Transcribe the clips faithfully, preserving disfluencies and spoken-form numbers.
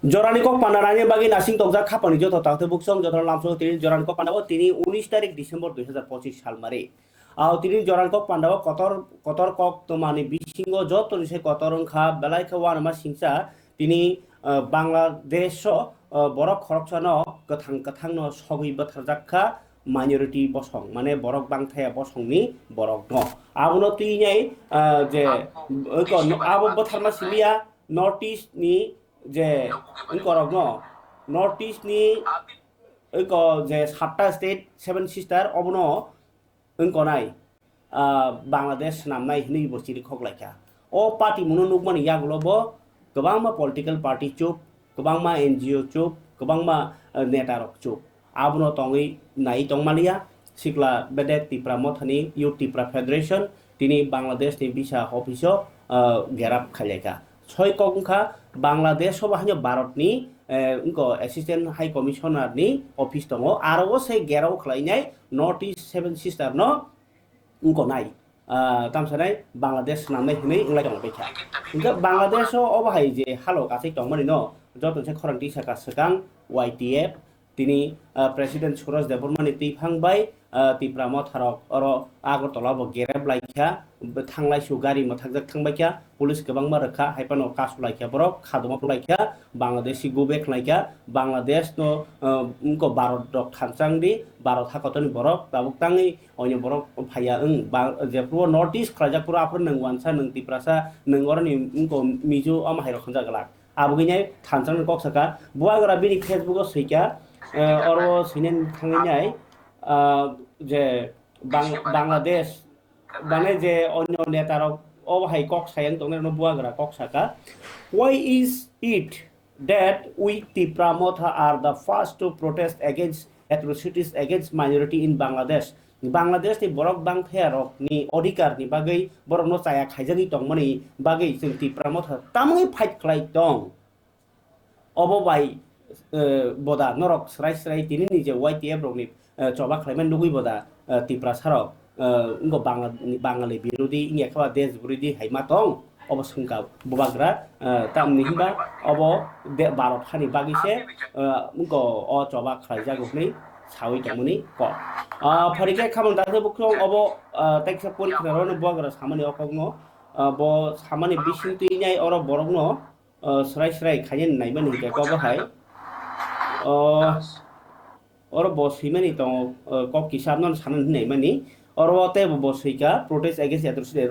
Jorani kok panda nani bagwi nasing tongjak khapani joto takte buksong joto lamsao tini jorani kok panda o tini unis tarik December dui hazar pochis salmari. Ao tini jorani kok panda o kotor kotor kok tomani bisingo joto ni se kotor wngkha belai khe wanama singsa tini, ah, Bangladesh o, ah, borok khoroksano kwthang kwthangno sogwi bwtharjak kha minority bosong mane borok bangthaya bosongni borokno. Abono twi nai, ah, je abo bwtharma simiya North East ni je wngkorokno North East ni wngko je satta state seven sister obono wngkonai, ah, Bangladesh swnamnai hwnwi bo chiri khoklaikha. O party mungno nukmani yagulo bo kwbangma political party chup, kwbangma N G O chup, kwbangma, ah, neta rok chup. Abono tongwi nai tongmaliya, sikla bedek Tipra Mothani Youth Tipra Federation tini Bangladesh ni visa office o, ah, gerap khailaikha. Soi kok wngkha Bangladesh o bahaino Bharat ni, eh, wngko Assistant High Commissioner ni office tongo, aro o se gerao khlainai North East Seven Sister no wngko nai, ah, tamsa nai Bangladesh swnamnai hwnwi wnglaitongbaikha. Hwnkhe Bangladesh o obo hai je halok achai tongmani no joto se khorang tisa ka swkang Y T F, tini, ah, President Suraj Debbarma ni twiphang bai, ah, Tipra Motha rok oro Agartala bo gerep laikha, thanglaisu gari mwthakjak thangbaikha, police kwbangma rwkha, haiphano kasu laikha borok, khadoma phuru laikha, Bangladeshi go back laikha, Bangladesh no, ah, wngko Bharat rok thanchang di, Bharat hakotorni borok tabuk tangwi onyo borok phaiya wng, ba-, jephuru North East khlaijak phuru aphuru nwng wansa, nwng Tiprasa, nwng oroni wngko Mizo, omo hai rok hwnjak glak. Abogwi nai thanchangni kok saka. Bubagra bini Facebook o swikha, eh, oro swinani thangwi nai, ah, je Bang-, Bangladesh, mane je onyo neta rok obo hai kok sayang tongnai rokno Bubagra kok saka. Why is it that we Tipra Motha are the first to protest against atrocities against minority in Bangladesh? Bangladesh ni borok bangthaya rok ni odhikar ni bagwi borok no chaya khaijagwi tongmani bagwi chwng Tipra Motha tamungwi fight khlai tong. Obo bai, eh, boda norok srai srai tini ni je Y T F rok ni, eh, choba khlaimani nugwi boda, eh, Tiprasa rok, eh, wngkha Bangla-, Bangali birodi wngya khe ba desh birodi hai ma tong. Obo swngkha Bubagra, eh, tamni hinba obo de-, Bharat hani bagwi se, eh, wngkha o choba khlaijago hwnwi sawi tongmani kok. Ah, phari khe khamung dakhe bukhung obo, ah, teksa pori khna rwno Bubagra samani o kokno, ah, bo samani bising twi nai oro borokno, ah, srai srai khaina naimani hinkhe kobo hai. Oh, oro bo swimani tongo, uh, kok kisa no sana hinwi naimani. Oro tei bo, bo swika protest against atrocity.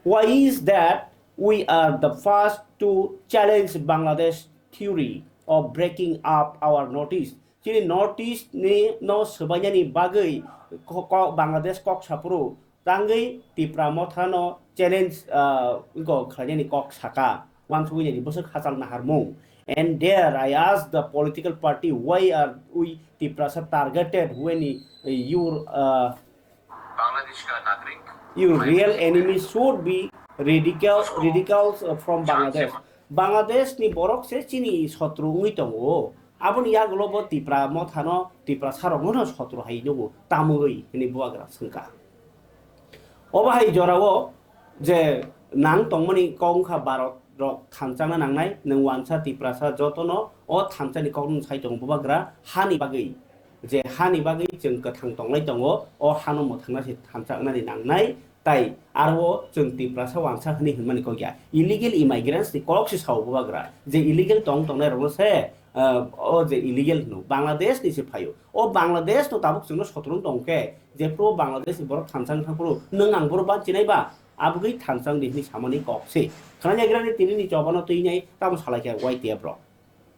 Why is that we are the first to challenge Bangladesh theory of breaking up our North East? Chini North East ni no swbainani bagwi ko-, ko-, Bangladesh kok saphuru tangwi Tipra Motha no challenge, ah, wngkha khlainani kok saka, wansugwi nini bwswk hachal naharmung. And there I ask the political party, why are we Tiprasa targeted when, eh, your, ah, your real enemy should be radical, radicals, uh, from Bangladesh. Bangladesh ni borok se chini sotru wngwi tongo. Aboni yagulo bo Tipra Motha no, Tiprasa rok no sotru hai nugo, tamungwi hwnwi Bubagra swngkha. Obo hai jorao je nang tongmani kok wngkha Bharat rok thanchangna nangnai, nwng wansa Tiprasa jotono o thanchani kokno sai tongo Bubagra hani bagwi. Je hani bagwi chwng kwthang tonglai tongo, o hano mwthangna se thanchaknani nangnai, tai aro chwng Tiprasa wansa hwnwi hwnmani kok ya. Illegal immigrants ni kok se sao Bubagra. Je illegal tong tongnai rokno se, ah, o je illegal hwno, Bangladesh ni se phaio. O Bangladesh no tabuk chwngno sotro wng tong khe, jephru o Bangladesh ni borok thansa wng thang phuru, nwng ang bohrok ban chinai ba, abugwi thansa wng di hwnwi samani kok se. Khwnai yagrani tini ni choba no twi nai, tamo salai kha Y T F rok.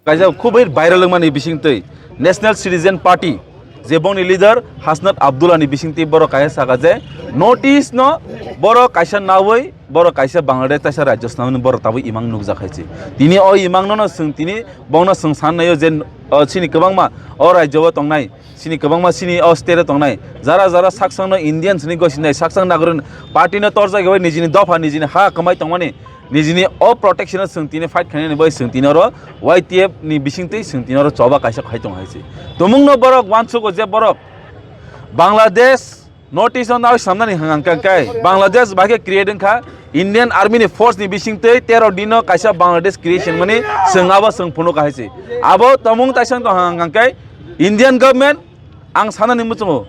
Kaisa khubui viral wngmani bisingtwi National Citizen Party je bongni leader Hasnat Abdullah ni bisingtwi borok kaisa saka je North East no borok kaisa nawi borok kaisa Bangladesh taisa rajyo swnamwi borok tabuk imang nukjak hai se. Tini o imang no no chwng tini bongno chwng san naio je, o, chini kwbangma o rajyo o tongnai, chini kwbangma chini o state o tongnai jara jara saksang no Indians ni gosinai saksang nagorin party no torjak bai nijini dopha nijini ha kwmai tongmani nijini o protection o chwng tini fight khainani bai chwng tini oro Y T F ni bisingtwi chwng tini oro choba kaisa khai tong hai se. Tumung no borok wansugo je borok Bangladesh North East no nai samnani hang hang kai, Bangladesh bai khe create wngkha, Indian Army ni force ni bising twi tero dino kaisa Bangladesh creation mani, chwng abo chwng phunuk hai se. Abo tamung taisa to hang hang kai, Indian government ang sanani muchungo.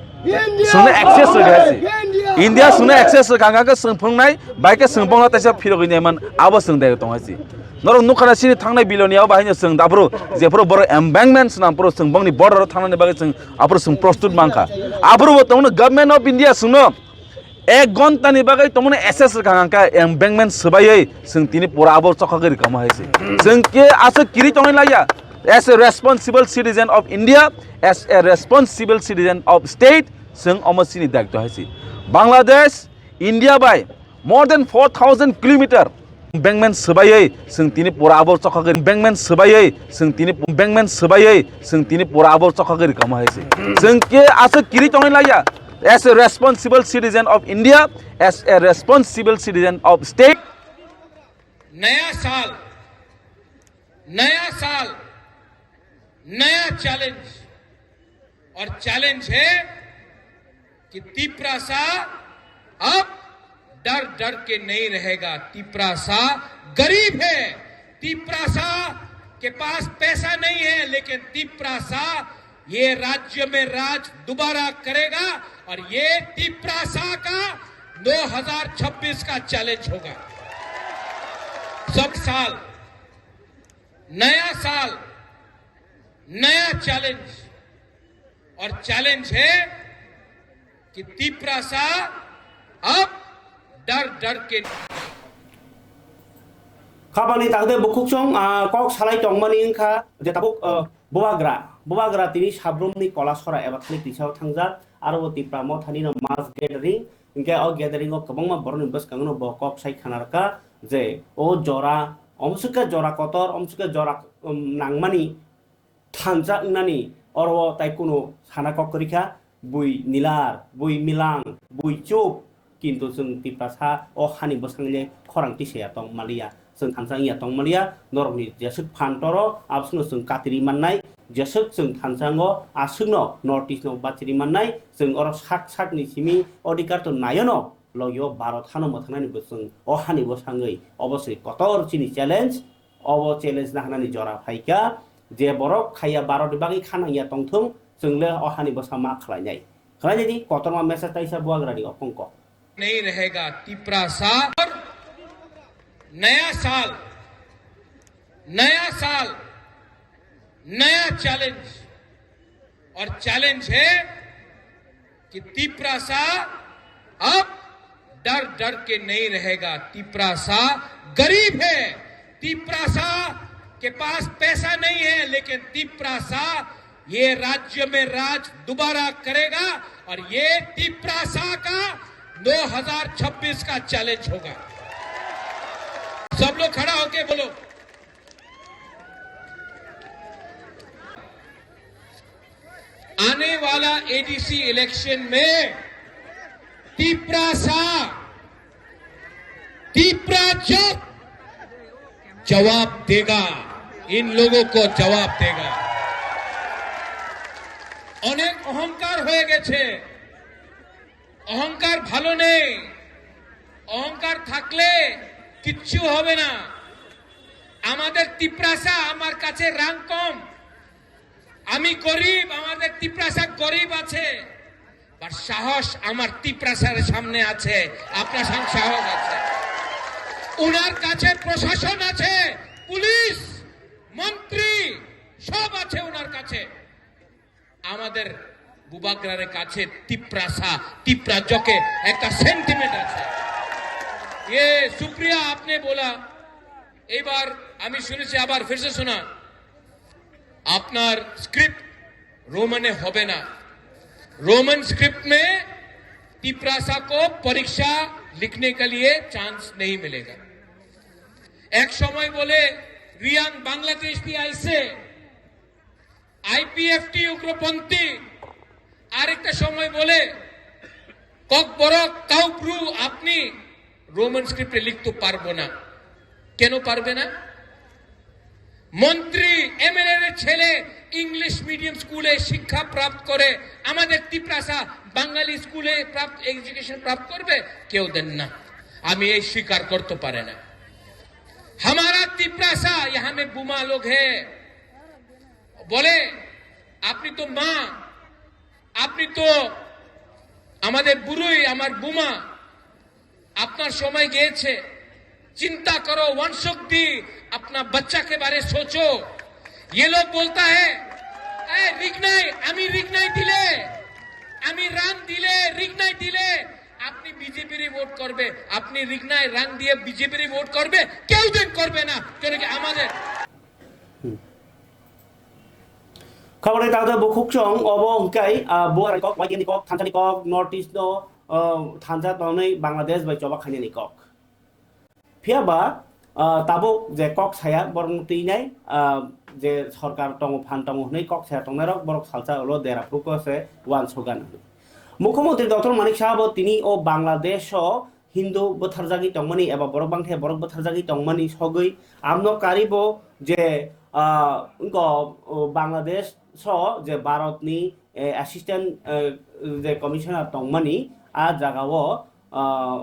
Sungna access rwkha hai se. India sungna access rwkha hang khe chwng phungnai, bai khe chwng bongla taisa phirok ini man, abo chwng dai tong hai se. Norok nukha na sini thangnai biloni abo bahai no chwng dapro, jephuru boro embankment swnam phuru chwng bongni border o thangnani bagwi chwng Aphuru chwng prostut mankha. Aphuru bo tongno Government of India chwngno ek ghonta ni bagwi tongmani S S rwkha hwnkha embankment swbaiwi chwng tini pura abo chokagwi rwkamo hai se. Chwng khe aswk kiri tongwi laiya. As a responsible citizen of India, as a responsible citizen of state, chwng omo chini daitw hai se. Bangladesh, India bai more than four thousand kilometer embankment swbaiwi chwng tini pura abo chokagwi embankment swbaiwi chwng tini embankment swbaiwi chwng tini pura abo chokagwi rwkamo hai se. Chwng khe aswk kiri tongwi laiya. As a responsible citizen of India, as a responsible citizen of state. नया साल, नया साल, नया चैलेंज। और चैलेंज है कि तिपरासा अब डर डर के नहीं रहेगा। तिपरासा गरीब है, तिपरासा के पास पैसा नहीं है, लेकिन तिपरासा ये राज्य में राज दोबारा करेगा और ये तिपरासा का दो हज़ार छब्बीस का चैलेंज होगा। सब साल, नया साल, नया चैलेंज। और चैलेंज है कि तिपरासा अब डर डर के Khapangni takde bukhuksong, ah, kok salai tongmani wngkha je tabuk, ah, bubagra, bubagra tini sabrumni kola sora eba thani tisao thangjak, aro o Tipra Mothani no mass gathering, hingke o gathering o kwbangma borokni bwskango no bo kok sai khana rwkha je o jora, omswkhe jora kotor, omswkhe jora, um, nangmani thansa wngnani oro o tai kunu sana kok kwrwi kha, bui nilar, bui milang, bui chup, kintu chwng Tiprasa o hani bwskango le khorang tisaya tong maliya, chwng thansa wngya tong maliya, norokni jeswk phan toro abswkno chwng katiri mannai, jeswk chwng thansa wngo aswkno North East no bachiri mannai, chwng oro sak sakni simi odhikar to nayono, logio Bharat hano mwthangnani bo chwng o hani bwsangwi obosrwi kotor chini challenge. Obo challenge nahanani jora phaikha, je borok khaiya Bharat ni bagwi khanangya tongthung, chwngle o hani bwsa ma khlainai. Khlainai di kotorma message taisa buagrani o kongko. नहीं रहेगा तिपरासा। नया साल, नया साल, नया चैलेंज। और चैलेंज है कि तिपरासा अब डर डर के नहीं रहेगा। तिपरासा गरीब है, तिपरासा के पास पैसा नहीं है, लेकिन तिपरासा ये राज्य में राज दोबारा करेगा और ये तिपरासा का दो हज़ार छब्बीस का चैलेंज होगा। सब लोग खड़ा होके बोलो। आने वाला एडीसी इलेक्शन में तिपरासा, तिपराजक जवाब देगा, इन लोगों को जवाब देगा। অনেক অহংকার হয়ে গেছে, অহংকার ভালো নেই, অহংকার থাকলে কিচ্ছু হবে না। আমাদের তিপ্রাসা আমার কাছে রাং কম, আমি গরিব, আমাদের তিপ্রাসা গরিব আছে, বাট সাহস আমার তিপ্রাসার সামনে আছে, আপনার সামনে সাহস আছে। ওনার কাছে প্রশাসন আছে, পুলিশ, মন্ত্রী, সব আছে ওনার কাছে। আমাদের বুবাগ্রারের কাছে তিপ্রাসা, তিপ্রাজকে একটা সেন্টিমেন্ট আছে। ये सुप्रिया आपने बोला, এইবার আমি শুনেছি, আবার ফিরসে শোনা, আপনার স্ক্রিপ্ট রোমানে হবে না। रोमन स्क्रिप्ट में तिप्रासा को परीक्षा लिखने के लिए चांस नहीं मिलेगा। এক সময় বলে রিয়াং বাংলাদেশ দিয়ে আইছে, আইপিএফটি উগ্রপন্থী। আরেকটা সময় বলে ককবরক কাউব্রু আপনি রোমান স্ক্রিপ্টে লিখতে পারবো না। কেন পারবে না? মন্ত্রী, এমএলএ র ছেলে ইংলিশ মিডিয়াম স্কুলে শিক্ষা প্রাপ্ত করে আমাদের তিপ্রাসা বাঙালি স্কুলে প্রাপ্ত, এডুকেশন প্রাপ্ত করবে? কেউ দেন না। আমি এই স্বীকার করতে পারে না। हमारा तिपरासा, यहाँ में बुमा लोग है, बोले, আপনি তো মা, আপনি তো আমাদের বুরুই, আমার বুমা, আপনার সময় গিয়েছে, চিন্তা করো, वन शक्ति, अपना बच्चा के बारे सोचो। ये लोग बोलता है, ए रिगनाई, আমি রিগনাই দিলে, আমি রান দিলে, রিগনাই দিলে আপনি বিজেপিরই ভোট করবে, আপনি রিগনাই রান দিয়ে বিজেপিরই ভোট করবে, কেউ দেন করবে না, কেন কি আমাদের Khobor ni tangtwi bukhuk chwng obo hwnkhe, ah, Buharani kok, Waigini kok, Thansa ni kok, North East no, ah, thansa tongnai Bangladesh bai choba khainani kok. Phiya ba, ah, tabuk je kok saya borok no twi nai, ah, je sorkar tongo, phan tongo hwnwi kok saya tongnai rok borok salsa ulo dera phruko se uansukgan hwnwi. Mukhyamantri Doctor Manik Saha bo tini o Bangladesh o Hindu bwtharjagwi tongmani eba borok bangkhe borok bwtharjagwi tongmani sogwi amno karibo je, ah, wngkha, oh, Bangladesh so je Bharatni, eh, assistant, eh, je commissioner tongmani a jagao, ah,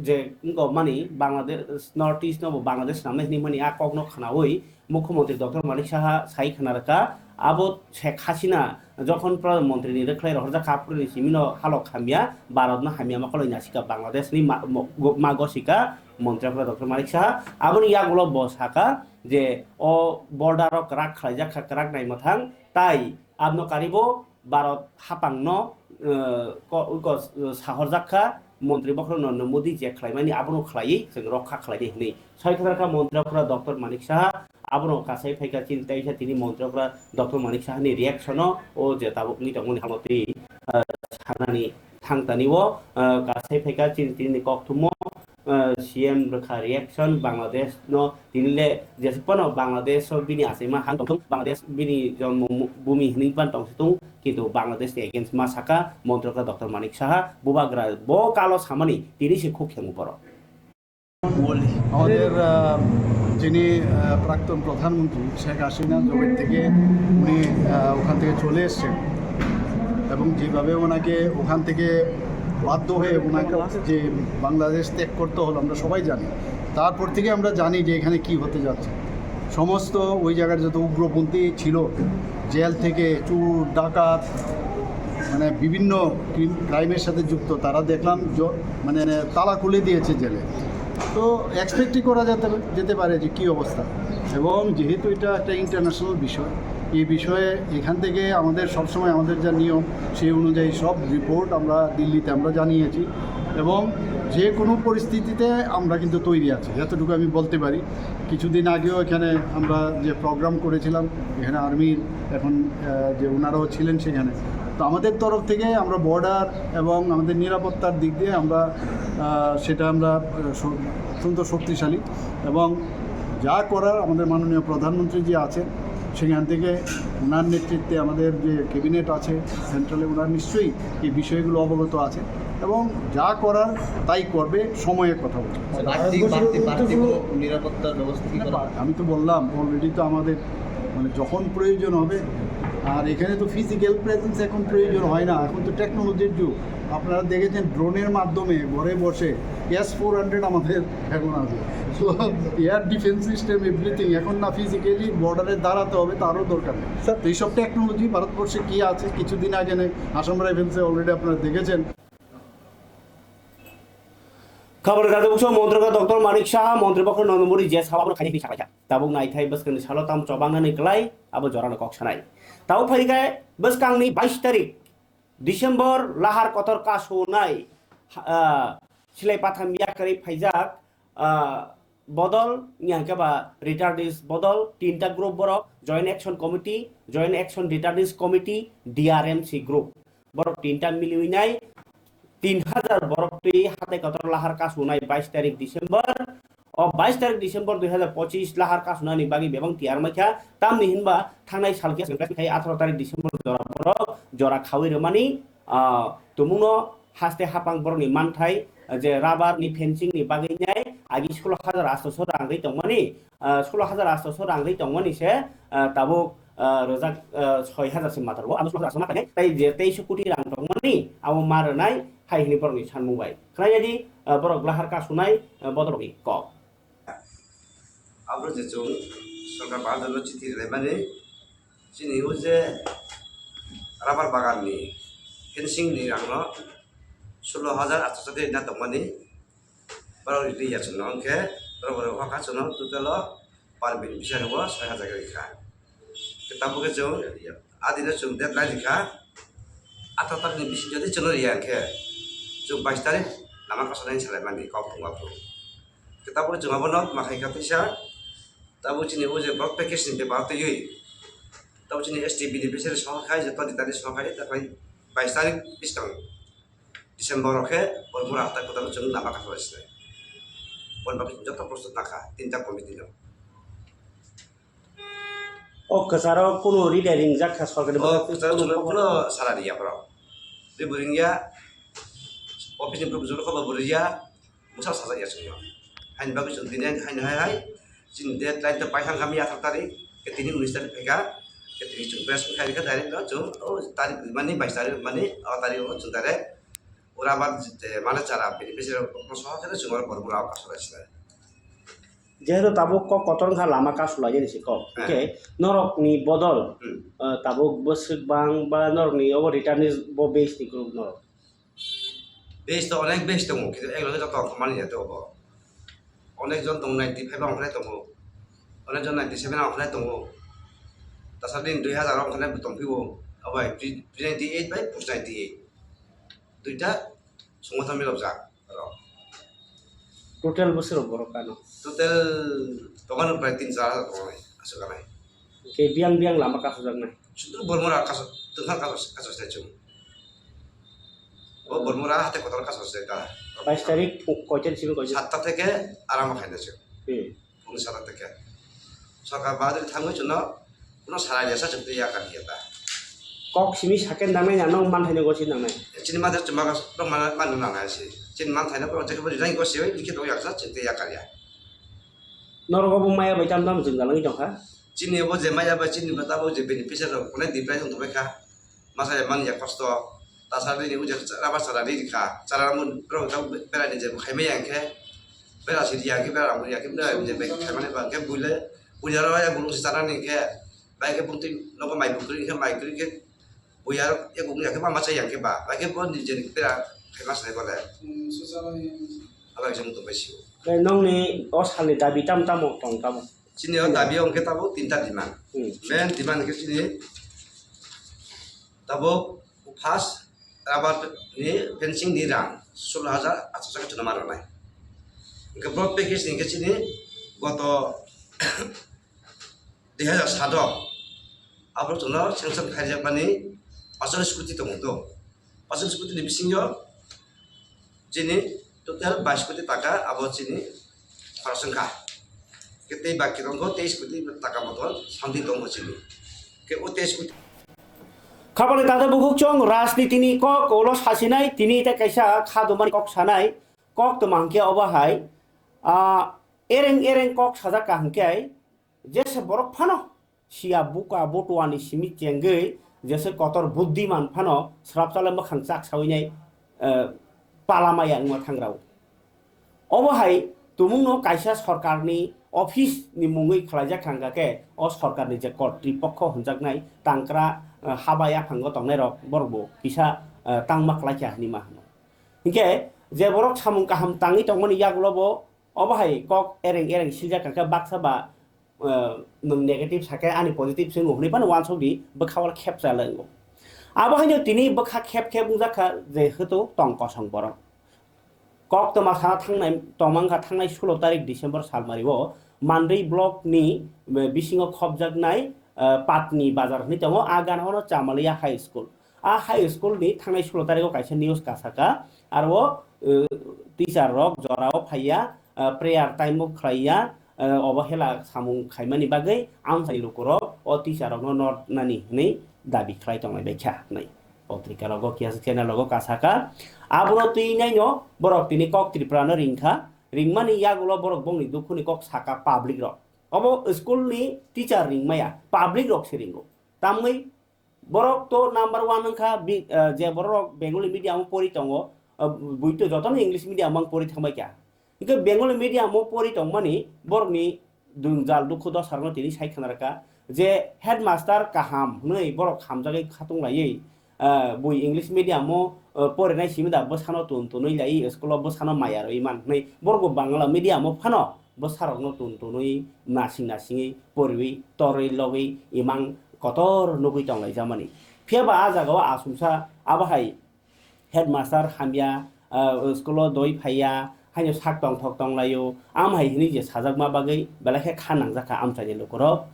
je wngkha mani Bangladesh, North East no bo Bangladesh namnai hinwi mani a kokno khwnawi Mukhyamantri Doctor Manik Saha sai khna rwkha, abo Sheikh Hasina jokhon Pradhan Montri ni rwkhlai rohorjak kha, aphuru ni simi no halok hamya, Bharat no hamya ma koloi nasika, Bangladesh ni ma, mo, go, ma gosika Montri Pradhan Doctor Manik Saha. Aboni yagulo bo saka je o border o kwrak khlaijak kha, kwrak nai mwthang, tai abno karibo Bharat haphang no, eh, ko, ko, sahorjak kha, Montri bokhorok Narendra Modi je khlaimani abono khlaiwi chwng rokha khlaidi hwnwi. Soi khwtharkha Montri okra Doctor Manik Saha, abono kasai phaikha chini teisa tini Montri okra Doctor Manik Saha ni reaction o, o je tabuk wngwi tongmani hamotwi, ah, sanani thangtani o, ah, kasai phaikha chini tini ni kokthumo, ah, C M rwkha reaction Bangladesh no tini le jesa phano Bangladesh o bini achaima hang tongthung, Bangladesh bini jonmo bhumi hwnwi ban tongsitung, kintu Bangladesh ni against ma saka Montri okra Doctor Manik Saha, bubagra bo kalo samani tini se khuk khengo borok. আমাদের আহ, যিনি আহ, প্রাক্তন প্রধানমন্ত্রী শেখ হাসিনা জবের থেকে উনি আহ, ওখান থেকে চলে এসছেন এবং যেভাবে ওনাকে ওখান থেকে বাধ্য হয়ে ওনাকে যে বাংলাদেশ ত্যাগ করতে হলো আমরা সবাই জানি। তারপর থেকে আমরা জানি যে এখানে কি হতে যাচ্ছে। সমস্ত ওই জায়গার যত উগ্রপন্থী ছিল, জেল থেকে চুর ডাকাত, মানে বিভিন্ন ক্রাইমের সাথে যুক্ত, তারা দেখলাম জ- মানে তালা খুলে দিয়েছে জেলে। তো এক্সপেক্টই করা যেতে যেতে পারে যে কী অবস্থা। এবং যেহেতু এটা একটা ইন্টারন্যাশনাল বিষয়, এই বিষয়ে এখান থেকে আমাদের সবসময় আমাদের যা নিয়ম, সেই অনুযায়ী সব রিপোর্ট আমরা দিল্লিতে আমরা জানিয়েছি। এবং যে কোনো পরিস্থিতিতে আমরা কিন্তু তৈরি আছি, এতটুকু আমি বলতে পারি। কিছুদিন আগেও এখানে আমরা যে প্রোগ্রাম করেছিলাম, এখানে আর্মির এখন আহ, যে ওনারাও ছিলেন সেখানে। তো আমাদের তরফ থেকে আমরা বর্ডার এবং আমাদের নিরাপত্তার দিক দিয়ে আমরা আহ, সেটা আমরা আহ, স- অত্যন্ত শক্তিশালী এবং যা করার আমাদের মাননীয় প্রধানমন্ত্রী যে আছেন সেখান থেকে ওনার নেতৃত্বে আমাদের যে ক্যাবিনেট আছে সেন্ট্রালে ওনারা নিশ্চয়ই এই বিষয়গুলো অবগত আছে এবং যা করার তাই করবে, সময়ের কথা বলছে। বাড়তি বাড়তি বাড়তি কোনো নিরাপত্তার ব্যবস্থা কি করা? আমি তো বললাম অলরেডি তো আমাদের মানে যখন প্রয়োজন হবে। আর এখানে তো ফিজিক্যাল প্রেজেন্স এখন প্রয়োজন হয় না, এখন তো টেকনোলজির যুগ। আপনারা দেখেছেন ড্রোনের মাধ্যমে ঘরে বসে এস ফোর হান্ড্রেড আমাদের এখন আছে। তো এয়ার ডিফেন্স সিস্টেম এভরিথিং, এখন না ফিজিক্যালি বর্ডারে দাঁড়াতে হবে, তারও দরকার নেই। তো এইসব টেকনোলজি ভারতবর্ষে কি আছে, কিছুদিন আগে নেই আসাম রাইফেলসে অলরেডি আপনারা দেখেছেন। Khobor ni tangtwi bukso Montri okra Doctor Manik Saha, Montri bokhorok Narendra Modi je sao abono khainai hinwi sakhlaikha. Tabuk naithai bwskangni salo tamo chobangnani kwlai abo jorano kok sanai. Tabuk phaikhe bwskangni bais tarik December lahar kotor kasunai, ah, silai patham yakarwi phaijak, ah, bodol wngya hwnkhe ba returnees bodol tinta group borok Joint Action Committee, Joint Action Returnees Committee, D R M C group. Borok tinta miliwi nai tin hajar borok twi hatai kotor lahar kasunai bais tarik December. O bais tarik December dui hajar pochis lahar kasunani bagwi bebak tiyar maikha, tamni hinba thangnai salkhe khai atharo tarik December jora borok jora khawi rwmani, ah, tumungno haste hapang borokni manthai, je rubber ni fencing ni bagwi nai agi solo hajar asto so rang rwi tongmani, ah, solo hajar asto so rang rwi tongmani se, ah, tabuk, ah, rwjak, ah, soi hajar se mataro. Amo sulo hajar se ma khainai. Tai je teis koti rang tongmani, amo ma rwnai, hai hwnwi borokni sanmung bai. Khwnai ya di, ah, borok lahar kasunai, ah, bodolrokni kok. Abo je chwng sorkar bahadur no chithi rwlaimani, chini o je rubber bagan ni fencing ni rang no sulo hajar atso sati na tongmani, borok rili ya chwng no, hwnkhe borok borok hakha chwng no total o per beneficiary o soi hajar khe rikha. Tabuk khe chwng adino chwng deadline rikha, atharo tarik ni bisingo jodi chwng no riya hwnkhe chwng bais tarik lama kasonai salai mani kok thwngma phuru. Tabuk chwng abono ma khaikha teisa, tabuk chini o je blood package ni bepar twiwi, tabuk chini S T beneficiary sohor khai, joto adhikari sohor khai, takhwlai bais tarik bwskang December o khe Bormura hatai kwtal chwng lama kasonai sinai. Boni bagwi joto prostut nakha tinta committee no. O kwcharo kunu ride ringjak kha sorkar ni O bagwi kwcharo kunu chwngno khobor? Kuno sara riya borok. Tei bo ringya, office ni borok joto khobor bo riya, mwsa sajak ya chwngno. Haini bagwi chwng tini haino hai hai, chini deadline to paithang kami atharo tarik, khe tini unis tarik phaikha, khe tini chwng press khai rikha direct no chwng, o tarik mani bais tarik mani, o tarik o chwng direct, ura ba, eh, mane chara beneficiary rok no sohor khe chwng oro Bormura o kasonai sinai. Jehetu tabuk kok kotor wngkha, lama kasu laijani se kok. Hwnkhe norokni bodol, Hmm. eh, tabuk bwswk bang ba norokni obo returnees bo base ni group norok? Base to onek base tongo, kintu ek loge joto wngkha mani ya to obo. Onek jon tongo, ninety five wngkha tongo. Onek jon ninety seven wngkha tongo. Tasadi dui hazar wngkha bo tongphio. Obo hai pre, pre ninety eight bai post ninety eight. Duita songothon milokjak. Oro. Total bwswk rok borok kano? Total tongo prai tin char hajar tongo aswk kanai. Khe biyang biyang lama kasojaknai? Sudu Bormura kaso, tongthang kaso, kaso se chung. O Bormura hate kotor kaso se ka. Bais tarik phu-, koitan simi koitan? Satta theke arama khaina chung. Hmm. Phung sara teke. Sorkar bahadur thangwi chwngno kuno sara ya sa chwng twi ya kar ya ta. Kok simi saken nangnai na nong manthai no gosi nangnai. Chini mother chuma ka rok mana mana nangnai si. Chini manthai no ko jekbo rinai gosi oi likhe to ya sa chwng twi ya kar ya. Norok obo maya bai tam tam jwngjal wngwi tongkha. Chini obo je maya bai chini ba tabo je beneficiary rok kunai di price wng thangbai kha. Masa ya man ya kosto. Tasari ni ujak raba sara ri kha. Chara mun rok ta bera ni je khai maya khe. Bera si ya khe bera mun ya khe bera je bai khai mani ba khe buile. Buile ro ya bulung si chara ni khe. Bai khe bunti nogo mai bukri khe mai kri khe. Buya ro ya bulung ya khe mama cha ya khe ba. Bai khe bon ni je ni bera khai mas nai bole. Aba jong to bai si. Nongni o salni dabi tam tamo tong tamo? Chini o dabi wngkhe tabuk tinta demand. Hmm. Main demand wngkhe chini tabuk first rubber ni fencing ni rang sullo hajar atso taka chwngno ma rwnai. Hwnkhe bo package ni hwnkhe chini goto dui hazar sat o aborok chwngno sanction khaijakmani pachal scooty tongo do. Pachal scooty ni bisingo chini total bais koti taka abo chini khorang wngkha. Khe tei baki tongkho teis koti taka moto something tongkho chini. Khe o teis koti. Khapangni tangtwi bukhuk chwng rajnitini kok ulo sasinai, tini tei kaisa kha dumani kok sanai, kok toma hwnkhe obo hai, ah, ereng ereng kok sajak ka hwnkhe, jesa borok phano siya buka botuani simi chengwi jesa kotor buddiman phano srapchala mwkhang chak sawi nai, eh, pala maya wngma thangrao. Obo hai tumungno kaisa sorkarni office ni mungwi khwlaijak thangkha khe o sorkarni je kortripokho hwnjaknai tangkra, eh, haba yaphango tongnairok borokbo kisa, eh, tangma khlaikha hinwi ma hwno. Hinkhe je borok samung kaham tangwi tongmani yagulobo obo hai kok ereng ereng siljak kha khe baksa ba, eh, nwng negative sakhe ani positive se wng hwnwi phano uansuk di bwkha o khep cha le wngo. Abo haino tini bwkha khep khep wngjakha je hetu tong kosong borok. Koktwma sana thangnai tongmangkha thangnai sulo tarik December salmario Mandwi block ni, eh, bisingo khopjaknai, eh, Patni bazar hwnwi tongo, a gana ono Chamalia High School. A high school ni thangnai sulo tariko kaisa news kasaka, aro, eh, teacher rok jorao phaiya, eh, prayer time o khlaiya, eh, obo hela samung khaimani bagwi amchaini lukurok o teacher rokno nor nani hwnwi dabi khlai tongnai bai kha hwnwi potrika rogo kiya channel rogo kasaka. Abono twi naino borok tini kok Tripura no ringkha, ringmani yagulo borok bongni dukhuni kok saka public rok. Obo school ni teacher ringmaya, public rok se ringo. Tamwi borok to number one wngkha, bi-, ah, je borok Bengali medium o pori tongo, ah, bui to jotono English medium o pori thangbai kha. Hingke Bengali medium o pori tongmani borokni dungjal dukhu dosa rokno tini sai khna rwkha je headmaster kaham hwnwi borok hamjagwi khatung laiwi, ah, bui English medium o, ah, porinai simi da bwsano tun tunwi laiwi school o bwsano maya rwi man hwnwi borok bo Bangla medium o phano bwsarokno tun tunwi nasing nasingwi poriwi torwi logwi imang kotor nugwi tonglaijamani. Phiya ba a jaga o asumsa abo hai headmaster hamya, ah, school o doi phaiya, haino sak tongthok tonglaio, am hai hinui je sajakma bagwi belai khe kha nangjakha amchaini lukurok.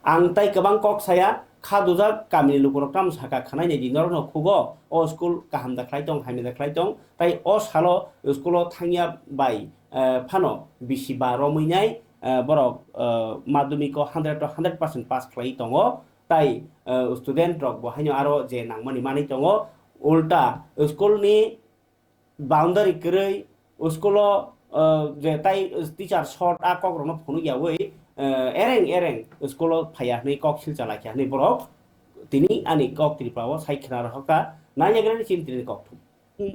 Ang tai kwbang kok saya, kha dujak kamini lukurok tamo saka khwnainai di norokno khugo, o school kaham da khlai tong, hamya da khlai tong, tai o salo school o thangya bai, eh, phano bisi ba romwi nai, eh, borok, eh, madhyamiko hundred to hundred percent pass khlai tongo. Tai, eh, student rok bo haino aro je nangmani manwi tongo, ulta school ni boundary kwrwi, school o, eh, je tai teacher short a kok rokno phunuk yawi, eh, ereng ereng school o phaiya hwnwi kok silcha laikha hwnwi borok tini ani kok Tripura o sai khna rohorkha, naiyagrani chini tini kok thum.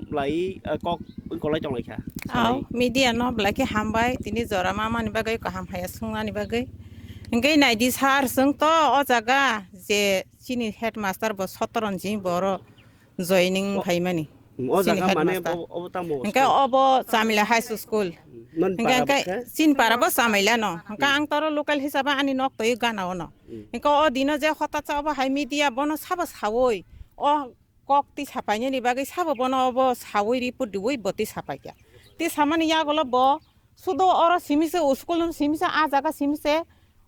Lai, eh, kok wngkolai tonglaikha. Aw, media no belai khe hambai, tini jora ma mani bagwi kaham haya swngnani bagwi. Hingke naidi sir, chwng to o jaga je chini headmaster bo Sotoron jing boro joining phaimani. Hmm, o chini jaga mane headmaster. Bo-, obo tamo hingke school? Obo Chamila High School. Hmm, non hingke, para hingke bo khe? Chini para bo Chamila no. Hingke hmm, ang toro local hisabe ani nok toi gana ono. Hmm. Hingke o dino je hotat sa obo hai media bono sabo sawi. O kok twi sapainani bagwi sabo bono obo sawi report riwi bo twi sapaikha. Twi samani yagulo bo sudo oro simi se school no simi se ah jaga simi se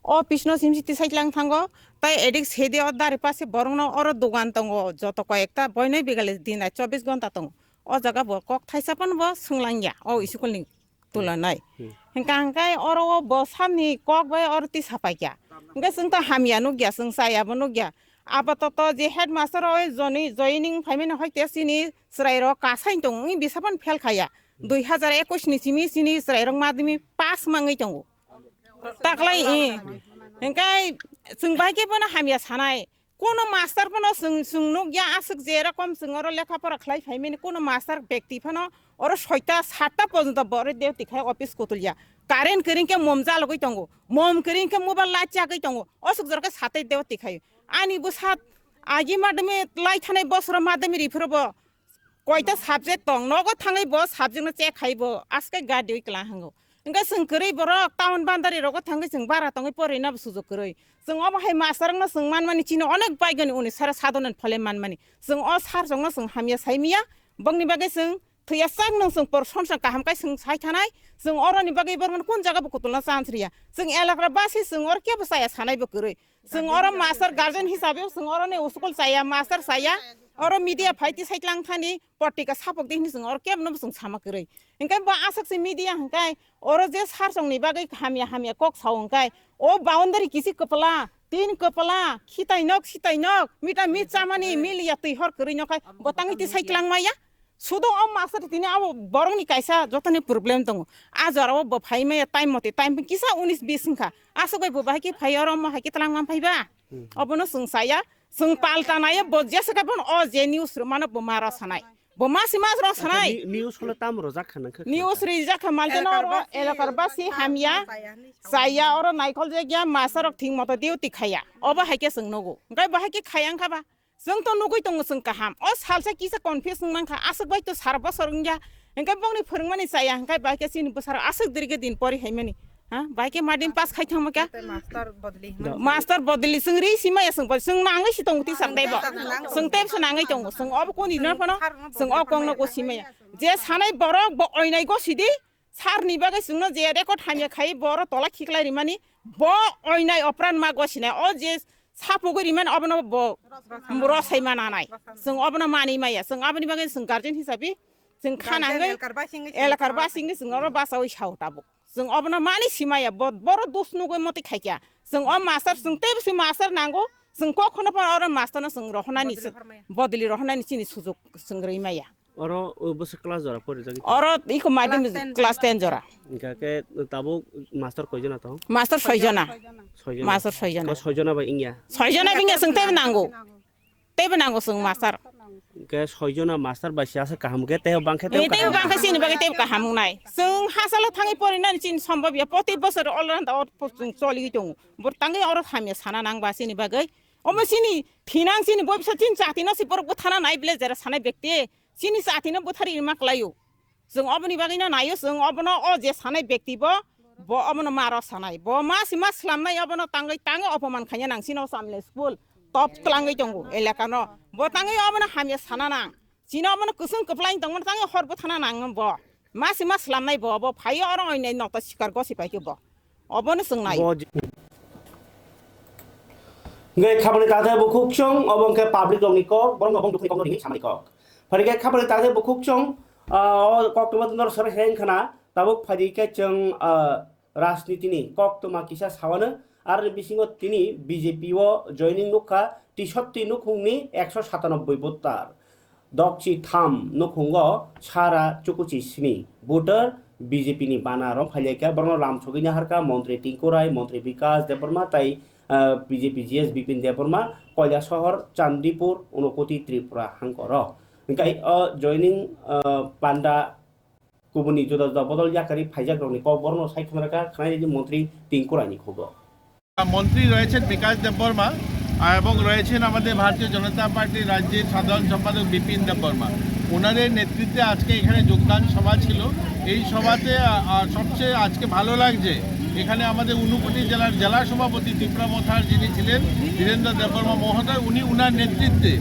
office no simi se tisai tlang thango. Tai edik sede o dari pase borok no oro dogan tongo joto koyekta boino bigale din rai chobbish gonta tongo. O jaga bo kok thaisa phano bo swnglang ya o school ni tulanai. Hmm. Hingka hingkai oro o bo samni kok bai oro tisa paikya. Hingke chwng ta hamya nukya, chwng chaya bo nukya. Apatoto je headmaster o joni joining phaimani hoite chini chwrai rok kasain tongo, wngwi bisa phano fail khaya. Hmm. Dui hazar ekwis ni simi chini chwrai rok madhyamik pass mangwi tongo. Taklai i. Hingkai chwng bai khe bono hamya sanai. Kono master phano chwng, chwng nukya, aswk je rokom chwng oro lekha pora khlai phaimani, kono master bekti phano oro soita satta porjonto bo oro duty khai office kutulya. Current kwrwng khe mom jalogwi tongo, mom kwrwng khe mobile light chagwi tongo, aswk jora khe satai duty khai. Ani bwsa agi madhyamik lai thanai bosoro madhyamik riphuru bo koita subject tong, nogo thangwi bo subject no check khai bo, aswk gadiwi kla hango. Hingke chwng kwrwi borok town bandari rogo thangwi chwng bara tongwi porina bo sujok kwrwi. Chwng obo hai master wngno chwng manmani chini onek baigoni uni sara sadonani phole manmani. Chwng o sir chwngno chwng hamya saimiya, bongni bagwi chwng thwiya sak nung chwng por sonsa kaham kai chwng sai thanai. Chwng oroni bagwi bormani kun jaga bo kutulna chance riya. Chwng elakra basi chwng oro kebo chaya sanai bo kwrwi. Chwng oro master guardian hisabe chwng oroni school chaya, master chaya, oro media phaiti saitlang thani, portika sapok di hini chwng oro kebo no chwng sama kwrwi. Hingke bo aswk se media hingkai oro je sir chwngni bagwi hamya hamya kok sao hingkai o boundary kisi kwpla, tin kwpla, khitai nok, sitai nok, mita mit chamani, miliya twi hor kwrwi nokhai bo tangwi ti saitlang maya. Sudo o master tini abo borokni kaisa jotoni problem tongo. A jorao bo phai maya time mote time kisa unis bis wngkha. Aswk bai bo bahai khe phai oro mo hai khe twlang man phai ba? Hmm. Obono chwng chaya, chwng palta nai bo jesa khe bono o je news rwmano bo ma rw sanai. Bo ma si ma rw sanai. Ni-, news holo tam rojak kha nang kha. News rijak kha mal jeno oro elakar basi hamya. Chaya oro naikol je gya master rok thik moto duty khaya. Obo hai khe chwng nugo. Hingkai bo hai khe khaya wngkha ba? Chwng to nugwi tongo chwng kaham. O salsa kisa confuse wng mankha, aswk bai to sara bosor wngya. Hingke bongni phwrwngmani chaya, hingke bai khe chini bwsarok aswk diri khe din pori haimani. Ha? Bai khe madin pass khai thangma kha? Master bodli hima. Master bodli chwng ri simaya chwng bo, chwng nangwi si tongo teacher tei bo. Chwng tei se nangwi tongo. Chwng obo koni dino phano, chwng o kongno ko simaya. Je sanai borok bo oinai go sidi, Sir ni bagwi chwngno je record hamya khai bo oro tola khiklai rimani, bo oinai opran ma gosinai, o je sapugwi rimani obono bo rosai mananai. Chwng obono mani maya, chwng aboni bagwi chwng guardian hisabi chwng khana hwngwi elakar basingni chwng oro basawi sao tabuk. Chwng obono mani simaya, bo, boro dos nugwi moti khaikya. Chwng o master, chwng tei bisi master nango, chwng kokhono phano oro master no chwng rohonani, bodoli rohonani chini sujuk chwng rwi maya. Oro, o, bwswk class jora porijak? Oro iko madhyamik class ten jora. Hingkha khe tabuk master koijona tong? Master soijona. Soijona. Master soijona. O soijona bai wngya? Soijona bai wngya, chwng teibo nango. Teibo nango chwng master. Hingkhe soijona master bai se aswk kaham khe, teibo bangkhe teibo kaham. Teibo bangkhe chini bagwi teibo kaham wngnai. Chwng hachalo thangwi porinani chini sombab ya, proti bosor all round o chwng choliwi tongo. Bo tangwi oro hamya sana nang ba chini bagwi. Omo chini thinang chini bobisot chini chati no si borok bwthana nai bile jera sanai bekti. Chini chati no bwthari rima kwlaio. Chwng oboni bagwi no naio, chwng obono o je sanai bekti bo, bo obono ma rw sanai. Bo ma si ma slamnai obono tangwi tangwi opoman khaina nang chini o Chamle school top twlangwi tongo elaka no. Bo tangwi obono hamya sana nang. Chini obono kwchwng kwplai tongmani tangwi hor bwthana nang bo. Ma si ma slamnai bo, bo phaiyo oro oinai nokta sikar gosi paikhe bo. Obono chwng nai. Bo ji- Hingke khabani takhtai bukhuk chwng, obo hingke public rokni kok, borok no bong dukhni kokno ringwi samani kok. Phai khe khabani takhtai bukhuk chwng, ah, o koktwma twngjak sar heng khna, tabuk phaidi khe chwng, ah, rajnitini koktwma kisa sawano, aroni bisingo tini B J P o joining nukha, tisotwi nukhungni ekso satanobboi voter. Dokchi tham nukhungo sara chukuchi sini voter B J P ni bana rok phailaikha, borokno lam sogwini harkha Montri Tinku Rai, Montri Bikas Debbarma tai, ah, B J P G S Bipin Debbarma, Koilasohor, Chandipur, Unakoti, Tripura hangkoro. Hingkai o joining, ah, panda kubuni juda juda bodol yakari phaijak rokni kok borokno sai khna rwkha, khnaidi Montri Tinku Rai ni khugo. মন্ত্রী রয়েছেন বিকাশ দেববর্মা, আহ, এবং রয়েছেন আমাদের ভারতীয় জনতা পার্টির রাজ্যের সাধারণ সম্পাদক বিপিন দেববর্মা। ওনাদের নেতৃত্বে আজকে এখানে যোগদান সভা ছিল। এই সভাতে, আহ, আহ, সবচেয়ে আজকে ভালো লাগছে, এখানে আমাদের ঊনকোটি জেলার জেলা সভাপতি ত্রিপুরা মথার যিনি ছিলেন, ধীরেন্দ্র দেববর্মা মহোদয়, উনি ওনার নেতৃত্বে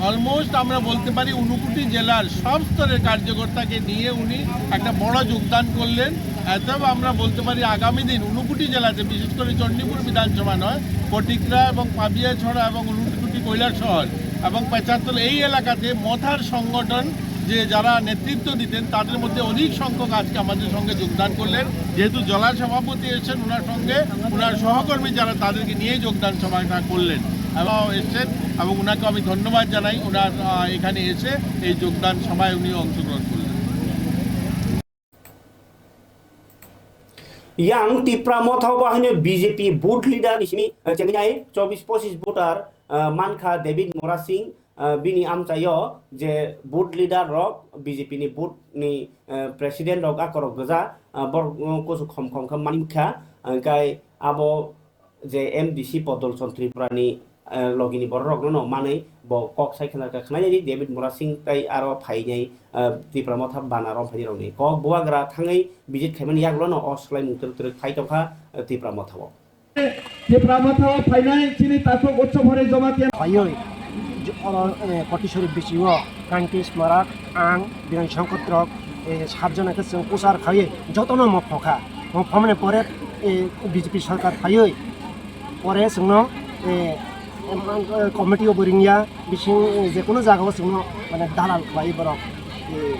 অলমোস্ট আমরা বলতে পারি ঊনকোটি জেলার সব স্তরের কার্যকর্তাকে নিয়ে উনি একটা বড় যোগদান করলেন। এতএব আমরা বলতে পারি আগামী দিন ঊনকোটি জেলাতে, বিশেষ করে চণ্ডীপুর বিধানসভা নয়, ফটিকরা এবং পাবিয়াছড়া এবং ঊনকোটি কৈলাসহর এবং পেচারতলা এই এলাকাতে মথার সংগঠন যে যারা নেতৃত্ব দিতেন তাদের মধ্যে অধিক সংখ্যক আজকে আমাদের সঙ্গে যোগদান করলেন। যেহেতু জেলা সভাপতি এসেছেন, ওনার সঙ্গে ওনার সহকর্মী যারা তাদেরকে নিয়েই যোগদান সভাটা করলেন এবং এসেছেন এবং ওনাকে আমি ধন্যবাদ জানাই। ওনার, আহ, এখানে এসে এই যোগদান সভায় উনি অংশগ্রহণ করলেন। Yang Tipra Motha o bahaino B J P booth leader ni simi, eh, chengni ai chobis pochis voter, eh, mankha David Mora Singh, eh, bini amchaio je booth leader rok B J P ni booth ni, eh, president rok akorok gwja, eh, borok, eh, kusu khom khom khe mankha, hingkai abo je M D C Podol Chand Tripura ni, eh, logi ni borok rok no manwi bo kok sai khna kha khnai di David Mora Singh tai aro phainai, eh, Tipra Motha bana rom phaini rok ni kok bubagra thangwi visit khaimani yagulo no o swlai mung twrwk twrwk phai tongkha, eh, Tipra Motha o. Tipra Motha o phainai chini takhuk Utsav Hari Jamatia. Phaiwi, j-, oro, eh, Kotiswari B C O, Kanti Smarak, ang, Biren Songkot rok, eh, sat jona khe chwng puchar khaiwi jotono mokho kha. Mokho mani pore, eh, B J P sarkar phaiwi, pore chwngno, eh, em, eh, committee o bo ringya, bising, eh, je kono jaga o chwngno, mane, dalal khlai borok, eh,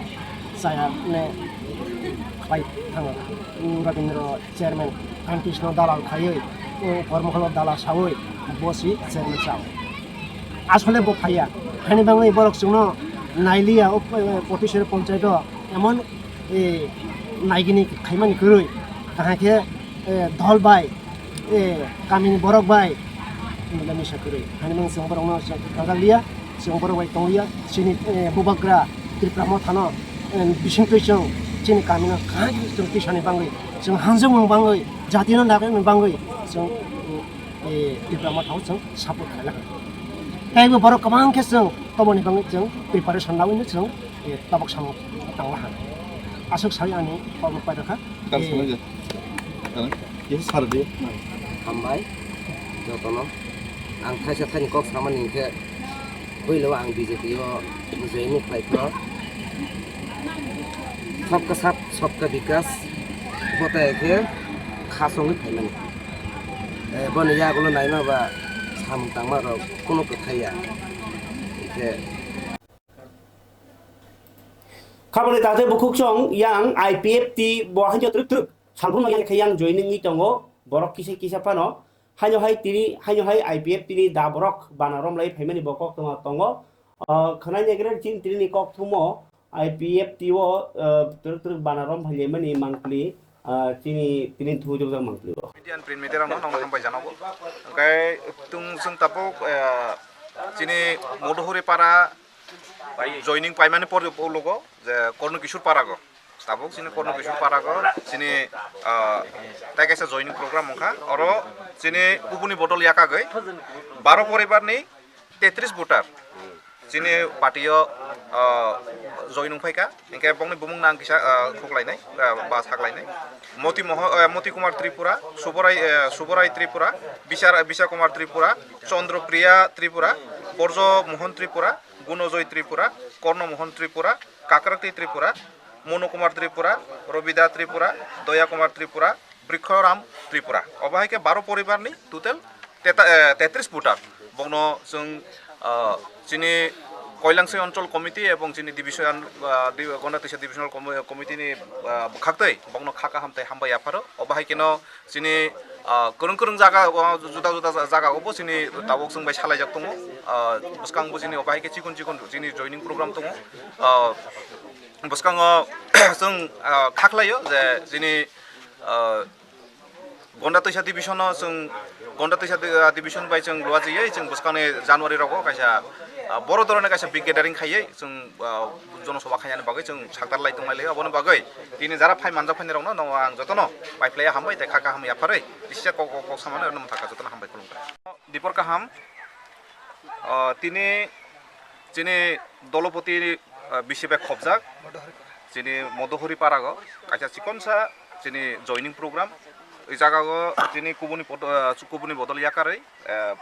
chaya, mane, khlai thango. Rabindra chairman, Kantisno dalal khaiwi, o Kormokholo dalal sawi, bosi chairman sao. Asole bo phaiya, hani bangwi borok chwngno nailiya, o, eh, Potiswari ponchayat o emon, eh, naigini khaimani kwrwi, kahai khe, eh, dol bai, eh, kamini borok bai, mila misa kwrwi. Hani bangwi chwng borokno chwng thangjakliya. Chwng borok bai tongya, chini, eh, bubagra Tipra Mothano, eh, bisingtwi chwng chini kamino kaham chwng tisani bangwi, chwng hamjakmung bangwi, jatino nakarmung bangwi chwng, eh, Tipra Mothao chwng support khailakha. Teibo borok kwbang khe chwng tomoni bangwi chwng preparation lawino chwng, eh, tabuk samung tanglaha. Aswk sai ani khoroknwi paitokha. Tal Eh, salai ja. Tal. Kisa sar di. Hambai. Jotono. Ang thaisa thaini kok samani hinkhe, puila o ang B J P o join khlai phano. Sabka saath, sabka vikas. Bota khe khasongwi phaimani. Eh, boni yagulo naima ba samung tangma rok kunu kwthaiya. Hinkhe Khaboni takhtai bukhuk chwng yang I P F T bo haino twrwk twrwk salphurno yang khe yang joining wngwi tongo borok kisa kisa phano. Haino hai tini, haino hai I P F T ni da borok bana romlai phaimani bo koktwma tongo. Ah, khwnai naigra chini tini ni koktwmo I P F T o, ah, twrwk twrwk bana rom phailai mani mangpli, ah, chini, tini thujokjak mangpli o. Media and print media rokno nokno hambai janago. Hwnkhe tung chwng tabuk, ah, chini Moduhuri para joining paimani por ulogo je Korno Kishore para go. Tabuk chini Korno Kishore para go, chini, ah, tai kaisa joining program wngkha. Oro chini kubuni bodol yakagwi baro poribarni tetris voter chini party o, ah, join wngphaikha. Hinkhe bongni bumung nang kisa, ah, khuklainai, ah, ba saklainai. Moti Moho-, ah, Moti Kumar Tripura, Suborai, ah, Suborai Tripura, Bisar-, Bisa Kumar Tripura, Chandra Priya Tripura, Borjo Mohan Tripura, Gunojoy Tripura, Korno Mohan Tripura, Kakrakti Tripura, Monu Kumar Tripura, Robida Tripura, Doya Kumar Tripura, Brikhoram Tripura. Obo hai khe baro poribarni total teta-, eh, tetris voter. Bongno chwng, ah, chini Koilangsing Onchol Committee ebong chini division, ah, di-, Gonda Twisa Divisional Commi-, Committee ni, ah, bwkhaktwi bongno kha kaham tei hambai yapharo. Obo hai kheno chini, ah, kwrwng kwrwng jaga o, juda juda ja-, jaga o bo chini tabuk chwng bai salaijak tongo. Ah, bwskango chini obo hai khe chikon chikon chini joining program tongo. Ah, bwskango chwng, ah, kha khlaio je chini, ah, Gonda Twisa division o chwng, Gonda Twisa di-, ah, division bai chwng luajiwi chwng bwskangni January rogo kaisa, ah, boro dhoroner kaisa big gathering khaiwi chwng, ah, jonosoba khainani bagwi chwng sakdar lai tonglai laio. Aboni bagwi tini jara phai manjak phaini rokno no ang jotono pai phlai hambai tei kha kaham yapharwi kisa kok, kok, kok samano rwna mwthakha, jotono hambai khulumkha. Dipor kaham, ah, tini chini Dolopoti, ah, bisi bai khobjak, chini Modohori parago kaisa chikonsa chini joining program. I jagao chini kubuni pod-, ah, kubuni bodol yakarwi, ah,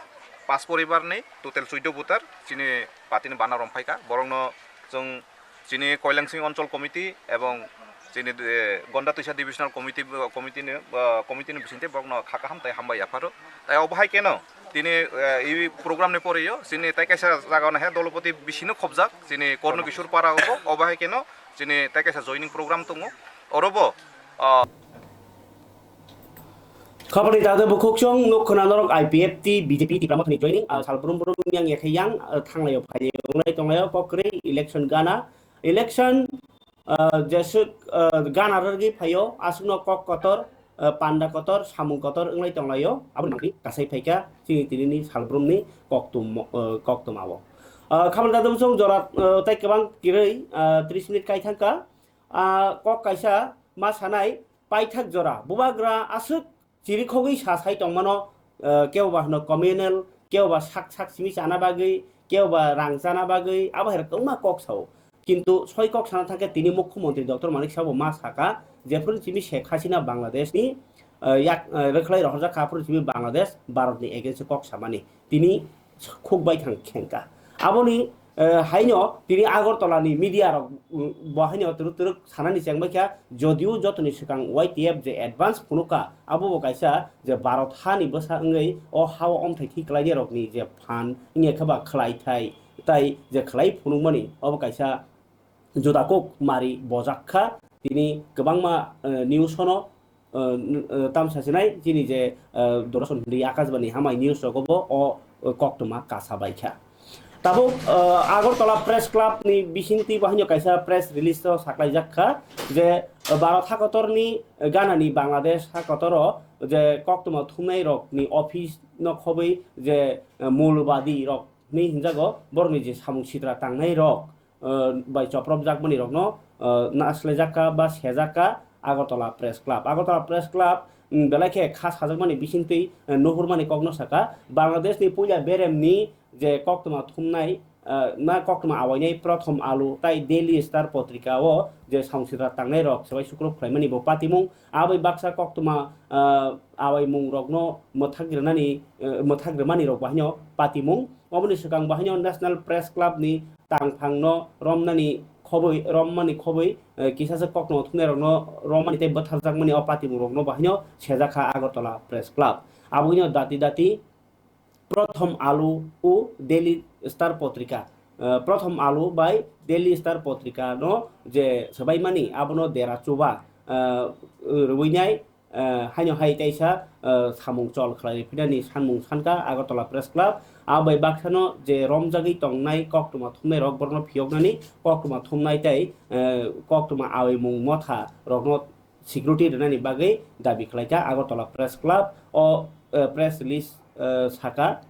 pas poribarni total chuddo voter chini party ni bana romphaikha. Borokno chwng chini Koilangsing Onchol Committee ebong chini, eh, Gonda Twisa Divisional Committee, committee ni, ah, committee ni bisingtwi borokno kha kaham tei hambai yapharo. Tai obo hai keno tini, eh, i program ni porio chini tai kaisa jaga no he Dolopoti bisino khobjak chini Korno Kishore para o, obo hai keno chini tai kaisa joining program tongo. Orobo, ah, Khobor ni dagwi bukhuk chwng nuk khna norok I P F T, B J P, Tipra Mothani joining, ah, sal brum brum yang yakhe yang, ah, thanglaio phailai wnglai tonglaio kok kwrwi election gana. Election, ah, jeswk, ah, gana rwgwi phaio, aswkno kok kotor, ah, panda kotor, samung kotor wnglai tonglaio, aboni mangpli kasai phaikha chini tinini sal brumni koktum, ah, koktwmao. Ah, khabor dagwi bukhuk chwng jora, ah, tei kwbang kwrwi, ah, tris minute kai thangkha. Ah, kok kaisa ma sanai, paithak jora bubagra aswk chirikhogwi sa sai tongmano, ah, kebo ba hwno communal, kebo ba sak sak simi chana bagwi, kebo ba rang chana bagwi, abo hai rok kwbangma kok sao. Kintu soi kok sana thangkhe tini Mukhyamantri Doctor Manik Saha bo ma saka, jephru simi Sheikh Hasina Bangladeshni, ah, yak, ah, rwkhlai rohorjak kha, aphuru simi Bangladesh Bharatni against o kok samani. Tini khuk bai thang khengkha. Aboni, eh, haino tini Agartala ni media rok, mm, bo haino twrwk twrwk sanani chengbaikha, jodio jotoni swkang Y T F je advance phunukha, abo bo kaisa je Bharat hani bwsa wngwi o hao omthai thwi kwlainai rokni je phan wngya khe ba khwlaithai tai je khwlai phunukmani, obo kaisa juda kok mari bojak kha. Tini kwbangma, eh, news hono, eh, n-, eh, tamsa sinai chini je, eh, Doordarshan hwnwi Akashbani hamai news rogo bo o, eh, koktwma kasa bai kha. Tabuk, eh, Agartala Press Club ni bisingtwi bo haino kaisa press release o saklaijak kha je, eh, Bharat hakotorni, eh, ganani Bangladesh hakotoro je koktwma thumnai rokni office no khobwi je, eh, mulbadi rok hinwi hinjago, borokni je samung sitra tangnai rok, eh, bai chopropjak mani rokno, eh, naslaijak kha ba sejak kha Agartala Press Club. Agartala Press Club, mm, belai khe kha sajakmani bisingtwi, eh, nuhurmani kokno saka, Bangladeshni puila beremni je koktwma thumnai, eh, na koktwma awainai Prothom Alu tai Daily Star potrika o je samung sitra tangnai rok swbai sukrub khlaimani bo patimung, abai baksa koktwma, eh, awaimung rokno mwthak rwnani, eh, mwthak rwmani rok bahaino patimung. Oboni swkang bahaino National Press Club ni tangphang no romnani khobwi, rommani khobwi, eh, kisa se kokno thumnai rokno romani tei bwtharjakmani o patimung rokno bahaino sejak kha Agartala Press Club. Aboni dati dati Prothom Alu o Daily Star potrika, eh, Prothom Alu bai Daily Star potrika no je swbaimani abono dera chuba, eh, rwinai, eh, haino hai teisa, eh, samung chol khlai phinani sanmung sankha Agartala Press Club. Abai baksano je romjagwi tongnai koktwma thumnai rok borokno phiyoknani koktwma thumnai tei, eh, koktwma awi mung motha rokno security rwnani bagwi dabi khlaikha Agartala Press Club o, eh, press release, eh, saka,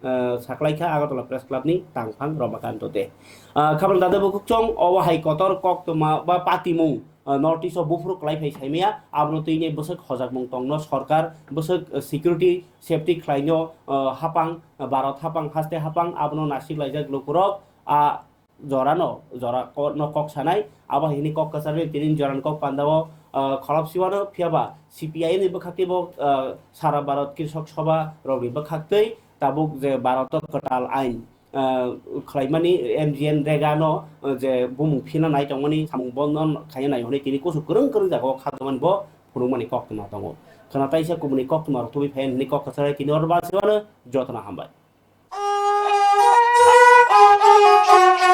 eh, saklaikha Agartala Press Club ni tangphang Ramakanto de. Ah, khabang dada bukhuk chong obo hai kotor koktwma ba patimung, ah, North East o buphuru kwlai phai saimaya, abono twi nai bwswk hojakmung tongno sorkar, bwswk, eh, security, safety khlaino, ah, hapang, ah, Bharat hapang, haste hapang, abono nasik laijak lukurok, ah, jorano, jora ko-, no kok sanai, abo hini kok kwcharwi tini jorani kok pandao, ah, kholop siwano, phiyaba C P I M ni bwkhaktwi bo, ah, sara Bharat Krishok Sabha rokni bwkhaktwi tabuk je Bharat o kwtal ain, ah, khlaimani M G N Rega no, ah, je bumung phina nai tongmani samung bondo khaina nai hwnwi tini kusu kwrwng kwrwng jagao khajamani bo phunukmani koktwma tongo. Khwna taisa kubuni koktwma rok tubui phai hwnwi kok kwcharwi tini oro bachwano jotono hambai.